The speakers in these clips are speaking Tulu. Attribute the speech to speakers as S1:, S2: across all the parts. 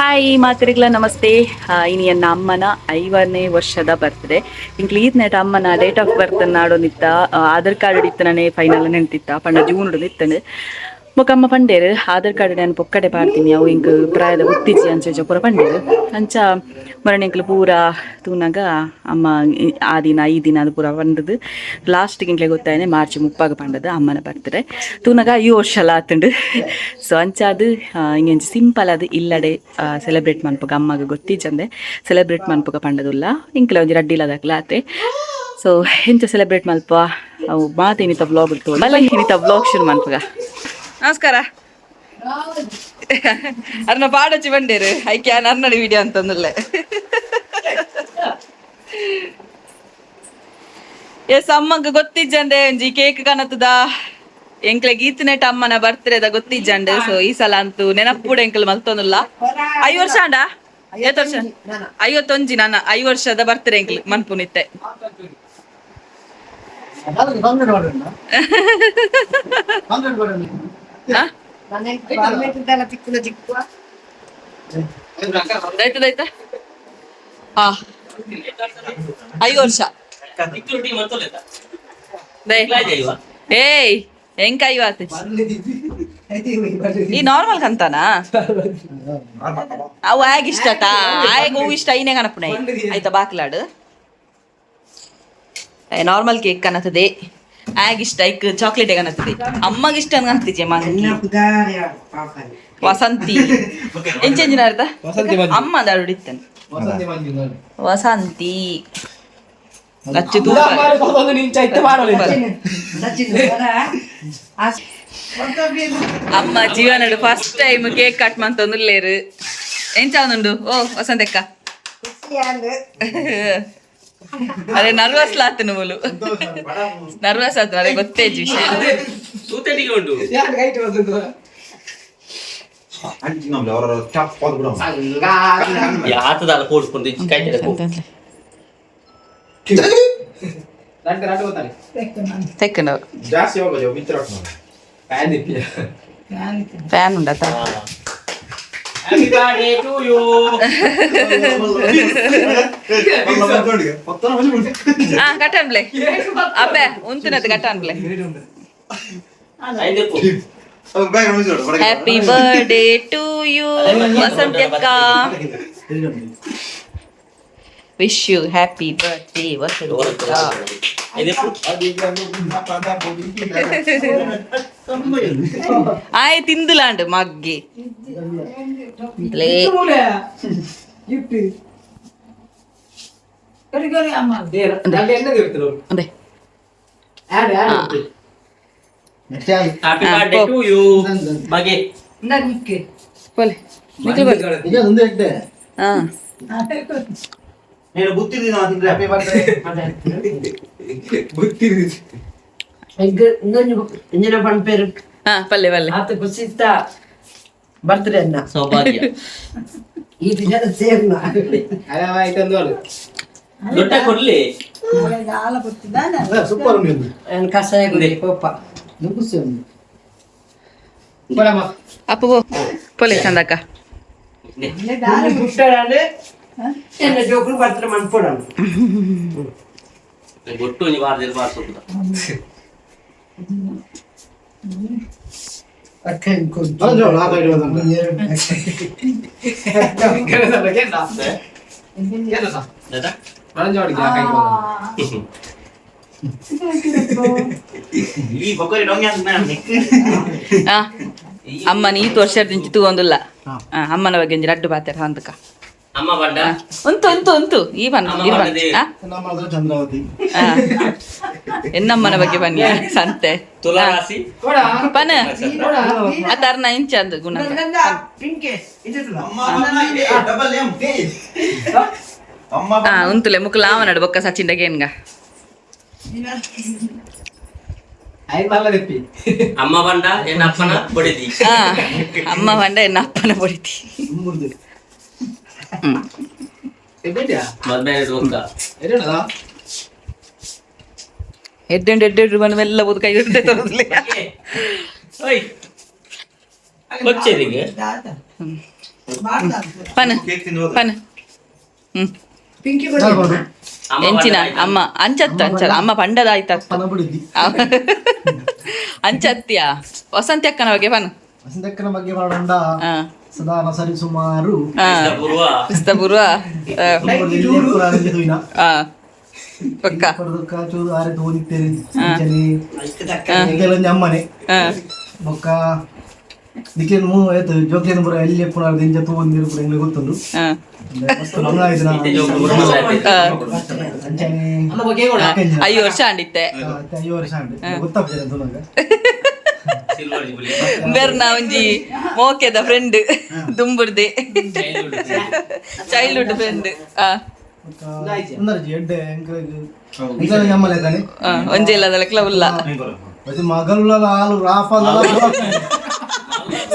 S1: ಹಾಯ್ ಮಾತರಿಗ್ಲ ನಮಸ್ತೆ. ಇನಿ ಎನ್ನ ಅಮ್ಮನ 50ನೇ ವರ್ಷದ ಬರ್ತ್ಡೇ. ಇಂಕ್ಲು ಈತ್ನೇಟ ಅಮ್ಮನ ಡೇಟ್ ಆಫ್ ಬರ್ತ್ ನಾಡೊಂದಿತ್ತ. ಆಧಾರ್ ಕಾರ್ಡ್ ಇತ್ತನೇ ಫೈನಲ್ ನೆಂತಿತ್ತ ಪಂಡ ಜೂನ್ ಇತ್ತಂಡು. ಬೊಕ ಅಮ್ಮ ಪಂಡೇರು, ಆಧಾರ್ ಕಾರ್ಡ್ ನಾನು ಪೊಕ್ಕಡೆ ಪಾಡ್ತೀನಿ, ಅವು ಇಂಕ್ ಪ್ರಾಯದ ಗೊತ್ತಿಜ್ಜಿ ಅಂಚ ಪೂರ ಪಂಡೇರು. ಅಂಚ ಮರಣೆಂಕ್ಲು ಪೂರ ತೂನಾಗ ಅಮ್ಮ ಆ ದಿನ ಈ ದಿನ ಅದು ಪೂರ ಪಂಡದು. ಲಾಸ್ಟ್ಗೆ ಇಂಕ್ಲೆ ಗೊತ್ತಾಯ್ನೆ ಮಾರ್ಚ್ 30 ಪಂಡದು ಅಮ್ಮನ ಬರ್ತ್ಡೇ. ತೂನಾಗ 5 ವರ್ಷ ಎಲ್ಲ ಆತುಂಡು. ಸೊ ಅಂಚಾದು ಇಂಗೆಂಚ ಸಿಂಪಲ್ ಅದು ಇಲ್ಲಡೆ ಸೆಲೆಬ್ರೇಟ್ ಮನ್ಪುಗ, ಅಮ್ಮಗ ಗೊತ್ತಿಜ್ಜಂದೆ ಸೆಲೆಬ್ರೇಟ್ ಮನ್ಪುಗ ಪಂಡದುಲ್ಲ. ಇಂಕ್ಲೆ ಒಂಜಿ ರಡ್ಡಿಲದಾಕ್ಲ ಆತೆ. ಸೊ ಎಂಚ ಸೆಲೆಬ್ರೇಟ್ ಮಲ್ಪ ಅವು ಮಾತ ಇನ್ನಿತ ವ್ಲಾಗ್ ಇರ್ತವೆ. ಬಲ್ಲ, ಇನ್ನಿತ ವ್ಲಾಗ್ ಶುರು ಮನ್ಪುಗ. ನಮಸ್ಕಾರ. ಅರ್ನ ಪಾಡೊಚ್ಚಿ ಬಂಡೇರು ಐಕೆ ಅರ್ನಡಿ ವಿಡಿಯೋ ಅಂತಂದಲ್ಲೇ. ಎಸ್, ಅಮ್ಮಗ್ ಗೊತ್ತಿಜ್ಜಂದೆ ಒಂಜಿ ಕೇಕ್ ಕನತದ. ಎಂಕ್ಲೆ ಗೀತನೆಟ್ ಅಮ್ಮನ ಬರ್ತ್ಡೇದ ಗೊತ್ತಿಜ್ಜಂಡ್. ಸೊ ಈ ಸಲ ಅಂತೂ ನೆನಪುಡ ಎಂಕಲ್ ಮಲ್ತೊಂದುಲ್ಲ. 5 ವರ್ಷ ಅಂಡ? ಏತ್ ವರ್ಷ? 51. ನನ್ನ 5 ವರ್ಷದ ಬರ್ತ್ಡೇ ಎಂಕ್ಲ್ ಮನ್ಪುನಿತ್ತೆ. ಹಾ? ದೈತ ದೈತ. ಹಾ, 5 ವರ್ಷ. ದೈ. ಏಯ್, ಹೆಂಗ್ ಐವಾತ್? ಈ ನಾರ್ಮಲ್ ಕಂತಾನ ಅವು ಆಗ ಇಷ್ಟ ಆಗ ಹೂವು ಇಷ್ಟ ಐನೇ ಕನಪುಣೆ ಆಯ್ತಾ. ಬಾಕ್ಲಾಡು ನಾರ್ಮಲ್ ಕೇಕ್ ಕನತದೆ. ಆಗ ಇಷ್ಟ ಐಕ್ ಚಾಕ್ಲೇಟ್ ಕನತದೆ. ಅಮ್ಮಗ ಇಷ್ಟ ಅನ್ಕಂತಿಜೆ ಮಂಗಿ. ವಸಂತಿ ಎಂಚೆಂಜಿನ ಅರ್ಧ ಅಮ್ಮ ದಾಡು ಇತ್ತೇನೆ. ವಸಂತಿ ಅಚ್ಚು ತೂಕ. ಅಮ್ಮ ಜೀವನಡು ಫಸ್ಟ್ ಟೈಮ್ ಕೇಕ್ ಕಟ್ ಮಂತೊಂದುಲ್ಲೇರು. ಎಂಚ ಉಂಡು? ಓ ವಸಂತಕ್ಕ, ಅರೆ ನರ್ವಸ್ ಲಾತನು ಮೂಲು ನರ್ವಸ್ ಆತನು. ಅರೆ ಗೊತ್ತೇಜ್ ವಿಷಯ.
S2: ಸೂತಟಿಗೆ ಉಂಡು. ಯಾತದಲ್ಲ ಪೋಡ್ಕೊಂಡು ಕಾಯ್ತದೆ.
S1: ತೆಕ್ಕಂಡು.
S3: ಜಾಸ್ತಿ ಹೋಗೋದು ಮಿತ್ರ.
S1: ಫ್ಯಾನ್ ಉಂಡತ.
S2: Happy birthday to you.
S1: ಹಾ, ಕಟ್ಟನ್ಬ್ಲೆ ಅಬ್ಬೆ ಉಂತುನದು ಕಟ್ಟನ್ಬ್ಲೆ. Happy birthday to you Vasanthi ಅಕ್ಕ. Wish you happy birthday Vasanthi ಅಕ್ಕ. ಆಯ್ ತಿಂದುಲಾಂಡ್ ಮಗ್ಗಿ ಲೇ. ಅದೇ.
S2: ಹ್ಯಾಪಿ ಬರ್ತ್ಡೇ ಟು you ಬಗೆ.
S1: ಪೋಲೆ. ಹಾ.
S3: నేను గుర్తింది హ్యాపీ బర్త్డే.
S4: ಇಂಜಿನ ಪನ್ಪೇರು.
S1: ಹಾ, ಪಲ್ಲೆ ಪಲ್ಲೆ.
S4: ಆತ ಖುಷಿತ್ತ ಬರ್ತ್ಡೇ ಅನ್ನ.
S2: ಸೌಭಾಗ್ಯ.
S4: ಈ ದಿನ ಸೇರ್ನ.
S2: ದೊಡ್ಡ ಕೊಡ್ಲಿ.
S3: ಸೂಪರ್ ఉంది.
S4: ಏನ್ ಕಷಾಯ ಕುಡಿ ಕೋಪ.
S1: ಅಪ್ಪು ಪೋ ಪೋಲೆ ಚಂದಕ್ಕ.
S4: ಹುಟ್ಟಾಡಂಡು ಎನ್ನ ಜೋಕುಲು ಬರ್ತ್ಡೇ ಮನ್ಪೊಡಂಡು.
S2: ಗೊಟ್ಟು ಒಂಜಿ ಬಾರ್ದೆಲ್ ಬಾರ್ಸೋದ.
S3: ಈ ಬೊಕ್ಕರಿ ಡೊಂಗೆ ಅಂತ.
S1: ಹಾ, ಅಮ್ಮನ ಈತ್ ವರ್ಷ ತೂವೊಂದುಲ್ಲ. ಅಮ್ಮನ ಬಗ್ಗೆ ಒಂಜಿ ರಡ್ಡು ಪಾತೆರ ಅಂತಕ.
S2: ಅಮ್ಮ ಬಂಡ.
S1: ಉಂತು ಉಂತು ಉಂತು ಈ ಬನ್ನ.
S2: ಅಮ್ಮ
S1: ಈ ಬನ್ನ.
S2: ಬಂದದೆ.
S3: ಚಂದ್ರಾವತಿ.
S1: ಎನ್ನಮ್ಮನ ಬಗ್ಗೆ ಬನ್ನಿ ಸಂತೆ.
S2: ತುಲಾ ರಾಶಿ.
S1: ಪನ ಅತರ್ನ ಇಂಚ ಅಂದು ಗುಣ.
S3: ಡಬಲ್ ಎಂ ಅಮ್ಮ.
S1: ಹಾ, ಉಂತುಲೆ ಮುಕ್ಕು ಲಾವನಡು ಬೊಕ್ಕ ಸಚಿನ್ ಡಗೇನ್ಗ.
S2: ಅಮ್ಮ ಬಂಡ ಎನ್ನ ಅಪ್ಪನ ಬಡಿದಿ.
S1: ಹಾ, ಅಮ್ಮ ಬಂಡ ಎನ್ನ ಅಪ್ಪನ ಬಡಿತಿ. ಹ್ಮ್.
S2: ಮದ್ವೆ ಬೊಕ್ಕ.
S1: ಎಡ್ಡೆಂಡು ಎಡ್ಡೆಂಡು ಬಂದು ಮೆಲ್ಲ ಬೋದು ಕೈ ತರೋದಿಲ್ಲ.
S2: ಓಯ್, ಕೊಚ್ಚೆದಿಗೆ.
S1: ಪನ ಪನ. ಹ್ಮ್.
S4: ಪಿಂಕಿ.
S1: ಎಂಚಿನ ಅಮ್ಮ ಅಂಚತ್ತ ಅಂಚ ಅಮ್ಮ ಪಂಡದ ಆಯ್ತ.
S5: ಪನ ಬಿಡಿದ್ದಿ.
S1: ಅಂಚತ್ಯ ವಸಂತಿ ಅಕ್ಕನ ಬಗ್ಗೆ ಪನ.
S5: ವಸಂತಕ್ಕನ ಬಗ್ಗೆ ಮಾಡೋಣ.
S1: ಹಾ.
S5: ಸದಾನ ಸರಿ ಸುಮಾರು.
S1: ಹಾ.
S2: ಪೂರ್ವ.
S1: ಕ್ರಿಸ್ತ ಪೂರ್ವ. ಹಾ, ಪಕ್ಕ.
S5: ಚೂರು ಆರೆ ತೋದಿತ್ತೇರಿ ಅಂಚನೆ ಎಂಕೆಲೊಂಜಿ ಅಮ್ಮನೆ. ಬೊಕ್ಕ ನಿಕ್ಲೇನ್ ಮೂ ಆಯ್ತು ಜೋಕ್ಲೇನ್ ಪೂರ ಎಲ್ಲಿ ಎಪ್ಪುನ ದಿಂಜ ತೂವೊಂದಿರು ಪೂರ ಎಂಗ್ಲೆ ಗೊತ್ತುಂಡು. ಮಸ್ತ್ ಬಂಗ ಆಯ್ತು.
S2: ಇತ್ತೆ ಜೋಕುಲು ಪೂರ ಮಲ್ಲ ಆಯ್ತು.
S5: ಅಂಚನೆ
S1: 5 ವರ್ಷ ಆಂಡಿತ್ತೆ.
S5: 5 ವರ್ಷ ಆಂಡ್ ಗೊತ್ತಾಗ್ತದೆ ತುನಗ.
S2: Silver jubilee.
S1: ಬೆರ್ನ ಒಂಜಿ ಮೋಕೆದ ಫ್ರೆಂಡ್ ದುಂಬುರ್ದೆ ಚೈಲ್ಡ್ಹುಡ್ ಫ್ರೆಂಡ್.
S5: ಉಂದರ್ಜಿ ಎಡ್ಡೆ ಎಂಕ್ಲೆಗ್ ಎಂಕ್ಲೆನ ಅಮ್ಮಲೆ ಕಣೆ.
S1: ಒಂಜಿ ಇಲ್ಲದ ಉಲ್ಲ.
S5: ಮತ್ತೆ ಮಗಳುಲ ಆಲು ರಾಫಲ್.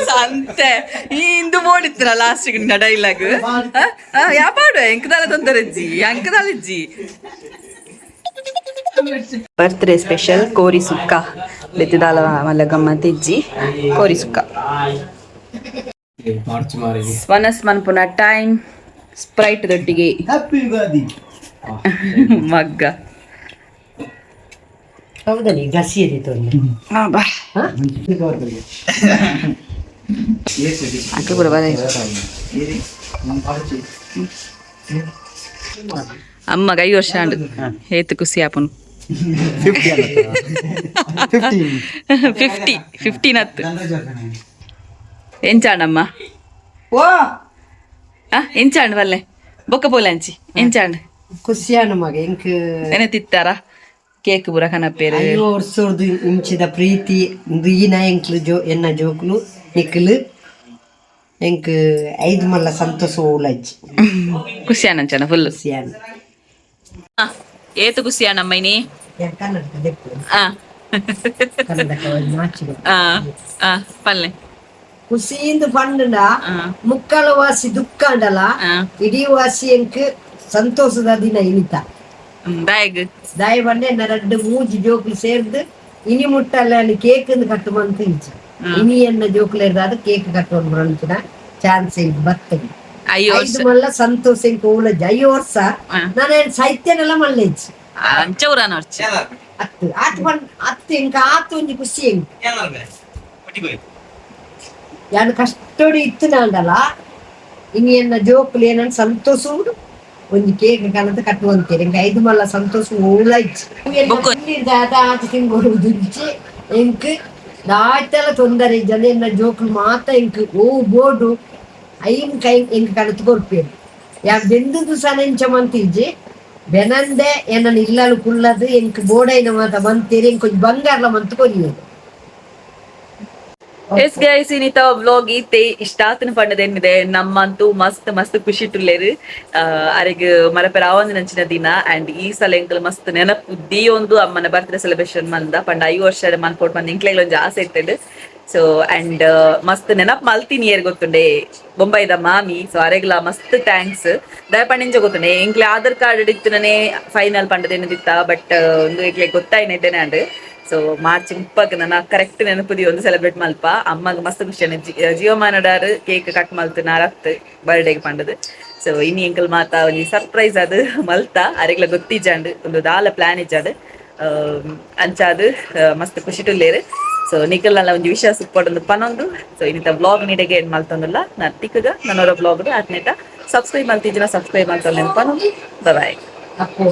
S1: ಸಂತೆ ಈ ಇಂದು ಬೋಡಿತ್ತಿನ ಲಾಸ್ಟ್ ಡೈಲಾಗ್ ಯಾಪಾಡು ಎಂಕದಾಲ ತೊಂದರೆಜ್ಜಿ ಅಂಕದಾಲಜ್ಜಿ. ಬರ್ತ್ಡೇ ಸ್ಪೆಷಲ್ ಕೋರಿ ಸುಕ್ಕ ಬೆತ್ತದಾಲ ಮಲ್ಲ ಗಮ್ಮತ್ ಇಜ್ಜಿ ಕೋರಿ ಸುಕ್ಕ.
S6: ಮಾರ್ಚ್ ಮಾರಿಗೆ.
S1: ವನಸ್ ಮನ್ಪುನ ಟೈಮ್ ಸ್ಪ್ರೈಟ್ ದೊಟ್ಟಿಗೆ.
S5: ಹ್ಯಾಪಿ ಯುಗಾದಿ.
S1: ಮಗ್ಗ.
S4: ಹೌದಲ್ಲ ಗಸಿ ಎದಿತ್ತು.
S1: ಹಾ ಬಾ. ಅಕ್ಕ ಕೂಡ ಬರ. ಅಮ್ಮ 5 ವರ್ಷ ಆಂಡು ಏತು ಖುಷಿ ಆಪನು. 50 15 ಹತ್ತು ಎಂಚಾಂಡಮ್ಮ?
S4: ಓ.
S1: ಆ ಎಂಚಾಂಡ್ ಬಲ್ಲೆ ಬೊಕ್ಕ ಪೋಲಂಚಿ ಎಂಚಾಂಡ್?
S4: ಖುಷಿಯಾನ ಮಗ ಎಂಕ್.
S1: ನೆನತಿತ್ತಾರ ಕೇಕ್ ಪೂರ ಕನಪೇರು.
S4: 5 ವರ್ಷದ ಇಂಚಿದ ಪ್ರೀತಿ ಇಂದು ಈನ ಎಂಕ್ಲು ಜೋ ಎನ್ನ ಜೋಕ್ಲು ನಿಕ್ಲು ಎಂಕ್ ಐದು ಮಲ್ಲ ಸಂತೋಷ ಓಲಜ್ಜಿ.
S1: ಖುಷಿ ಆನಂಚನ ಫುಲ್.
S4: ಖುಷಿಯಾನ.
S1: ಏತು ಖುಷಿ ಆನಮ್ಮ ಇನಿ?
S4: ಕನ್ನಡ ದೆಪ್ಪು.
S1: ಆ.
S4: ಕನ್ನಡ ನಾಚಿಗೆ.
S1: ಆ ಆ ಪಲ್ಲೆ.
S4: ಖುಷಿಯಿಂದ ಪಂಡ ಮುಕ್ಕಾಲ ವಾಸಿ ದುಃಖ ಅಂಡಲ. ಇಡೀ ವಾಸಿ ಎಂಕ್ ಸಂತೋಷದ ದಿನ ಇನಿತ.
S1: ದಾಯಗ್?
S4: ದಾಯ ಬಂಡೆ ಎನ್ನ ರಡ್ಡು ಮೂಜಿ ಜೋಕ್ಲು ಸೇರ್ದು ಇನಿ ಮುಟ್ಟಲ್ಲ ಅಲ್ಲಿ ಕೇಕ್ ಕಟ್ಟುವಂತ ಇಂಚ ಇನಿ ಎನ್ನ ಜೋಕ್ಲು ಇರ್ದಾದ ಕೇಕ್ ಕಟ್ಟುವಂತ ಬರಂಚಿನ ಚಾನ್ಸ್ ಇಲ್ಲ ಬರ್ತದೆ.
S1: 5 ವರ್ಷ.
S4: ಐದು ಮಲ್ಲ ಸಂತೋಷ ಇಂಕ ಉಲಜ್ಜಿ 5 ವರ್ಷ. ನಾನು ಸಾಹಿತ್ಯನೆಲ್ಲ ಮಲ್ಲೆಜ್ಜಿ.
S1: ಅಂಚ ಊರಾನ ವರ್ಚಿ.
S4: ಅತ್ತು ಆತ್ ಪಂಡ್ ಅತ್ತು ಇಂಕ ಆತು ಒಂಜಿ ಖುಷಿ ಎಂಕ್ ಯಾನು ಕಷ್ಟೋಡು ಇತ್ತು ನಾಂಡಲ ಇನಿ ಎನ್ನ ಜೋಕುಲು ಏನನ್ ಸಂತೋಷ ಉಂಡು ಒಂಜಿ ಕೇಕ್ ಕನತ ಕಟ್ಟುವಂತೇರಿ ಎಂಕ್ ಐದು ಮಲ್ಲ ಸಂತೋಷ ಓಲಾಯ್ಚಿ. ಆತ ತಿಂಗಳು ದುಂಚಿ ಎಂಕ್ ದಾಯ್ತಲ ತೊಂದರೆ ಇಜ್ಜಂದೆ ಎನ್ನ ಜೋಕುಲು ಮಾತ ಎಂಕ್ ಓ ಬೋಡು ಐನ್ ಕೈ ಎಂಕ್ ಕಣತ್ ಕೊರ್ಪೇರು ಯಾ ಬೆಂದುದು ಸನೆಂಚ ಮಂತಿಜ್ಜಿ ಬೆನಂದೆ ಎನ್ನ ಇಲ್ಲಲು ಕುಲ್ಲದು ಎಂಕ್ ಬೋಡೈನ ಮಾತ ಮಂತೇರಿ ಎಂಕ್ ಒಂಜಿ ಬಂಗಾರ್ಲ ಮಂತ್ ಕೊರಿಯೇರು.
S1: ಎಸ್ ಗೈಸ್, ಇನ್ನಿತ ವ್ಲಾಗ್ ಈತೆ ಇಷ್ಟ ಆತನ ಪಂಡದೇನಿದೆ ನಮ್ಮಂತೂ ಮಸ್ತ್ ಮಸ್ತ್ ಖುಷಿ ಟುಲ್ಲೇರು ಅರೆಗ್ ಮರಪೆರ ಆವಂದಿನಂಚಿನ ದಿನ. ಅಂಡ್ ಈ ಸಲ ಎಂಕಲ್ ಮಸ್ತ್ ನೆನಪು ಒಂದು ಅಮ್ಮನ ಬರ್ತ್ಡೇ ಸೆಲೆಬ್ರೇಷನ್ ಮಂದ ಪಂಡ 5 ವರ್ಷ ಮನ್ಪೋಟ್ ಮಂದ ಎಂಕ್ಲೆಗ್ ಒಂಜಿ ಆಸೆ ಇತ್ತಂಡು. ಸೊ ಅಂಡ್ ಮಸ್ತ್ ನೆನಪ್ ಮಲ್ತೀನಿ ಏರ್ ಗೊತ್ತುಂಡೆ ಬೊಂಬೈದ ಮಾಮಿ. ಸೊ ಅರೆಗ್ಲ ಮಸ್ತ್ thanks. ದಯಪಂಡಿಂಚ ಗೊತ್ತುಂಡೆ ಎಂಕ್ಲೆ ಆಧಾರ್ ಕಾರ್ಡ್ ಇತ್ತುನೇ ಫೈನಲ್ ಪಂಡದೇನದಿತ್ತ ಬಟ್ ಒಂದು ಎಂಕ್ಲೆ ಗೊತ್ತಾಯ್ನ ಇದ್ದೇನೆ. And so March 30ಕ್ಕೆ ನನ್ನ ಕರೆಕ್ಟ್ ನೆನಪುದಿ ಒಂದು ಸೆಲೆಬ್ರೇಟ್ ಮಲ್ಪ ಅಮ್ಮಗ ಮಸ್ತ್ ಖುಷಿ. ಜಿಯೋಮಾನಡಾರ್ ಕೇಕ್ ಕಟ್ ಮಲ್ತು ನಾರತ್ ಬರ್ಡೇಗೆ ಪಂಡದು. ಸೊ ಇನಿ ಎಂಕಲ್ ಮಾತಾ ಒಂಜಿ ಸರ್ಪ್ರೈಸ್ ಅದು ಮಲ್ತ ಅರೆಗ್ಲ ಗೊತ್ತಿಜಾಂಡ್ ಒಂದು ದಾಲ ಪ್ಲಾನ್ ಇಜ್ಜಾಂಡ್ ಅಂಚಾದು ಮಸ್ತ್ ಖುಷಿ ಟುಲ್ಲೇರು. ಸೊ ನಿಕಲ್ನಲ್ಲ ಒಂಜಿ ವಿಷಯ ಸುಪ್ಪಡೊಂದು ಪನೊಂದು. ಸೊ ಇನ್ನಿತ ವ್ಲಾಗ್ ನೀಡೆಗೆ ಏನ್ ಮಲ್ತೊಂದುಲ್ಲ ನಾನು ತಿಕ್ಕಗ ನನ್ನವರ ವ್ಲಾಗ್ ಆತ್ನೇಟ ಸಬ್ಸ್ಕ್ರೈಬ್ ಮಲ್ತಿಜ್ಜಿನ ಸಬ್ಸ್ಕ್ರೈಬ್ ಮಲ್ತೊಂದು ಪನೊಂದು. ಬಾಯ್.
S4: ಅಪ್ಪು.